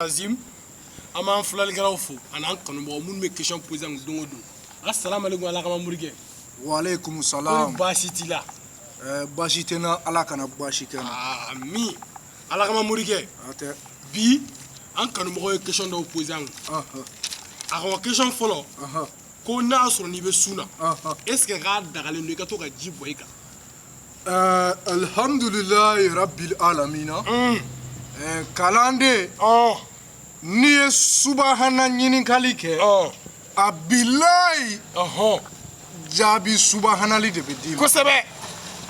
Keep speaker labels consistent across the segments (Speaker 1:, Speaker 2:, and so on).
Speaker 1: Azim, an b'an filɛlikɛlaw fo ani an kanubagaw minnu bɛ question poser an kun don o don. Asalaamaaleykum, Ala kama morikɛ.
Speaker 2: Waaleykum
Speaker 1: Ko
Speaker 2: salam.
Speaker 1: Baasi t'i la?
Speaker 2: Baasi tɛ n na, Ala kana baasi kɛ n na.
Speaker 1: Ami, Ala kama morikɛ.
Speaker 2: A tɛ.
Speaker 1: Bi, an kanubagaw ye question dɔw poser an kun. A ka question fɔlɔ ko n'a y'a sɔrɔ n'i bɛ sun na, est ce que k'a dagalen don i ka to ka ji bɔn i kan?
Speaker 2: Alhamdulilayi rabbil alamina. Kalanden, n'i ye subahana ɲininkali kɛ, a bilayi, jaabi subahanali de bɛ d'i ma.
Speaker 1: Kosɛbɛ,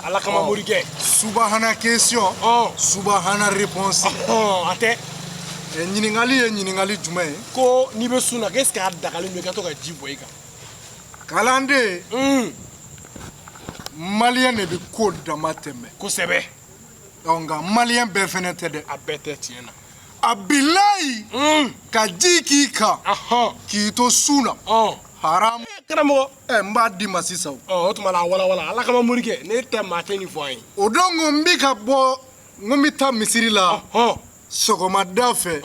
Speaker 1: Ala kama morikɛ.
Speaker 2: Subahana question, subahana réponse.
Speaker 1: A tɛ.
Speaker 2: Ɲininkali ye ɲininkali jumɛn ye?
Speaker 1: Ko n'i bɛ sun na, est ce que a dagalen don i ka to ka ji bɔn i kan?
Speaker 2: Kalanden, maliyɛn de bɛ ko dama tɛmɛ. Ɔ, nka maliyɛn bɛɛ fɛnɛ tɛ dɛ.
Speaker 1: A bɛɛ tɛ, tiɲɛ na.
Speaker 2: A bilayi, ka ji k'i kan k'i to sun na, haram.
Speaker 1: Karamɔgɔ.
Speaker 2: Ɛ, n b'a d'i ma sisan o.
Speaker 1: Ɔ, o tuma la, a walawala, Ala kama morikɛ, ne tɛ maa tɛ nin fɔ an ye.
Speaker 2: O don ko n bi ka bɔ, n ko n bɛ taa misiri la sɔgɔmada fɛ,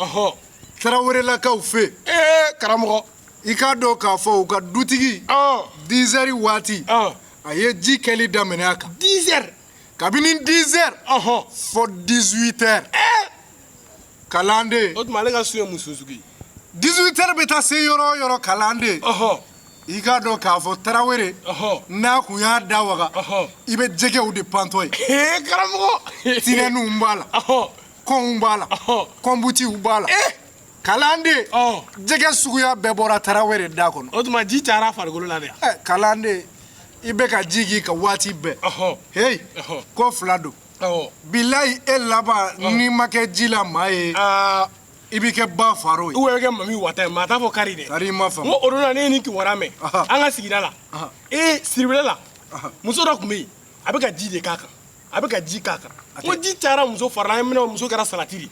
Speaker 2: Tarawelelakaw fɛ yen.
Speaker 1: Ee, karamɔgɔ.
Speaker 2: I k'a dɔn k'a fɔ u ka dutigi, 10 heures waati, a ye ji kɛli daminɛ a kan.
Speaker 1: 10 heures?
Speaker 2: Kabini 10 heures fɔ 18 heures, kalanden.
Speaker 1: O tuma ale ka sun ye mun sun sugu ye?
Speaker 2: 18 heures bɛ taa se yɔrɔ o yɔrɔ, kalanden, i k'a dɔn k'a fɔ Tarawele n'a kun y'a da waga, i bɛ jɛgɛw de pantɔ ye.
Speaker 1: Ee, karamɔgɔ.
Speaker 2: Tinɛninw b'a la, kɔnw b'a la, kɔnbutiw b'a la, kalanden. Jɛgɛ suguya bɛɛ bɔra Tarawele da kɔnɔ.
Speaker 1: O tuma ji cayara farikolo la dɛ.
Speaker 2: Ɛ, kalanden, i bɛ ka ji k'i ka waati bɛɛ, heyi, ko fila don. Bilayi, e laban n'i ma kɛ ji la maa ye, i b'i kɛ ba faro ye.
Speaker 1: U bɛ kɛ mami wata ye, maa t'a fɔ kari dɛ.
Speaker 2: Tari i ma
Speaker 1: N
Speaker 2: faamu.
Speaker 1: ko o don na, ne ye nin kibaruya mɛn an ka sigida la, ee, siribile la, muso dɔ tun bɛ yen, a bɛ ka ji de k'a kan, a bɛ ka ji k'a kan. N ko ji cayara muso fari la, an ye minɛ, muso kɛra salati de.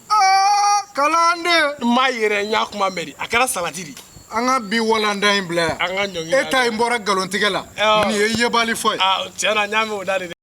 Speaker 2: Aa, kalanden.
Speaker 1: N m'a yɛrɛ, n y'a kuma mɛn de, a kɛra salati de.
Speaker 2: An ka bi walanda in bila yan.
Speaker 1: An ka ɲɔngiri.
Speaker 2: E ta in bɔra nkalontigɛ la, nin ye yebali fɔ ye.
Speaker 1: Aa, tiɲɛ na, n y'a mɛn o da de dɛ.